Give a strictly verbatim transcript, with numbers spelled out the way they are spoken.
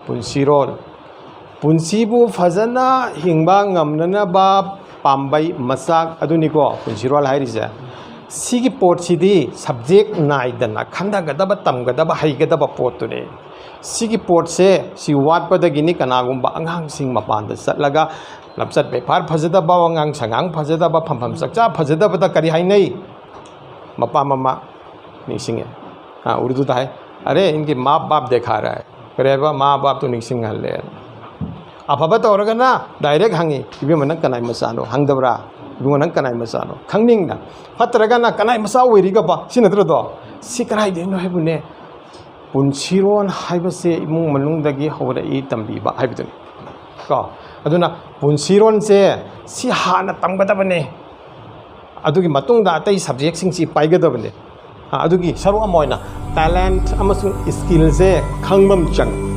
ꯄꯨꯟꯁꯤꯔꯣꯜ, ꯄꯨꯟꯁꯤꯕꯨ ꯐꯖꯅ ꯍꯤꯡꯕ ꯉꯝꯅꯅꯕ ꯄꯥꯝꯕꯩ ꯃꯆꯥꯛ ꯑꯗꯨꯅꯤꯀꯣ ꯄꯨꯟꯁꯤꯔꯣꯜ ꯍꯥꯏꯔꯤꯁꯦ꯫ ꯁꯤꯒꯤ ꯄꯣꯠꯁꯤꯗꯤ ꯁꯕꯖꯦꯛ ꯅꯥꯏꯗꯅ ꯈꯟꯊꯒꯗꯕ, ꯇꯝꯒꯗꯕ, ꯍꯩꯒꯗꯕ ꯄꯣꯠꯇꯨꯅꯤ꯫ ꯁꯤꯒꯤ ꯄꯣꯠꯁꯦ, ꯁꯤ ꯋꯥꯠꯄꯗꯒꯤꯅꯤ ꯀꯅꯥꯒꯨꯝꯕ ꯑꯉꯥꯡꯁꯤꯡ ꯃꯄꯥꯟꯗ ꯆꯠꯂꯒ ꯂꯝꯆꯠ ꯕꯦꯚꯥꯔ ꯐꯖꯗꯕ, ꯋꯥꯉꯥꯡ ꯁꯉꯥꯡ ꯐꯖꯗꯕ, ꯐꯝꯐꯝ ꯆꯥꯛꯆꯥ ꯐꯖꯗꯕꯗ ꯀꯔꯤ ꯍꯥꯏꯅꯩ? ꯃꯄꯥ ꯃꯃꯥ ꯅꯤꯡꯁꯤꯡꯉꯦ꯫ ꯑꯥ, ꯎꯔꯗꯨꯗ ꯍꯥꯏ, "ꯑꯔꯦ, ꯏꯟꯀꯤ ꯃꯥ ꯕꯥꯞ ꯗꯦꯈꯥ ꯔꯍꯥ ꯍꯥꯏ꯫ ꯀꯔꯤ ꯍꯥꯏꯕ? ꯃꯥ ꯕꯥꯞꯇꯨ ꯅꯤꯡꯁꯤꯡꯍꯜꯂꯦ"꯫ ꯑꯐꯕ ꯇꯧꯔꯒꯅ ꯗꯥꯏꯔꯦꯛ ꯍꯪꯉꯤ, "ꯏꯕꯦꯝꯃ, ꯅꯪ ꯀꯅꯥꯏ ꯃꯆꯥꯅꯣ?" ꯍꯪꯗꯕ꯭ꯔꯥ? "ꯏꯕꯨꯡꯉꯣ, ꯅꯪ ꯀꯅꯥꯏ ꯃꯆꯥꯅꯣ?" ꯈꯪꯅꯤꯡꯅ꯫ ꯐꯠꯇ꯭ꯔꯒꯅ "ꯀꯅꯥꯏ ꯃꯆꯥ ꯑꯣꯏꯔꯤꯒꯕ?" ꯁꯤ ꯅꯠꯇ꯭ꯔꯗꯣ? ꯁꯤ ꯀꯗꯥꯏꯗꯩꯅꯣ ꯍꯥꯏꯕꯨꯅꯦ? ꯄꯨꯟꯁꯤꯔꯣꯟ ꯍꯥꯏꯕꯁꯦ ꯏꯃꯨꯡ ꯃꯅꯨꯡꯗꯒꯤ ꯍꯧꯔꯛꯏ ꯇꯝꯕꯤꯕ ꯍꯥꯏꯕꯗꯨꯅꯤ ꯀꯣ꯫ ꯑꯗꯨꯅ ꯄꯨꯟꯁꯤꯔꯣꯟꯁꯦ ꯁꯤ ꯍꯥꯟꯅ ꯇꯝꯒꯗꯕꯅꯦ꯫ ꯑꯗꯨꯒꯤ ꯃꯇꯨꯡꯗ ꯑꯇꯩ ꯁꯕꯖꯦꯛꯁꯤꯡꯁꯤ ꯄꯥꯏꯒꯗꯕꯅꯦ꯫ ꯑ, ꯑꯗꯨꯒꯤ ꯁꯔꯨꯛ ꯑꯃ ꯑꯣꯏꯅ ꯇꯦꯂꯦꯟꯠ ꯑꯃꯁꯨꯡ ꯁ꯭ꯀꯤꯜꯁꯦ ꯈꯪꯕ ꯑꯃ ꯆꯪꯉꯤ꯫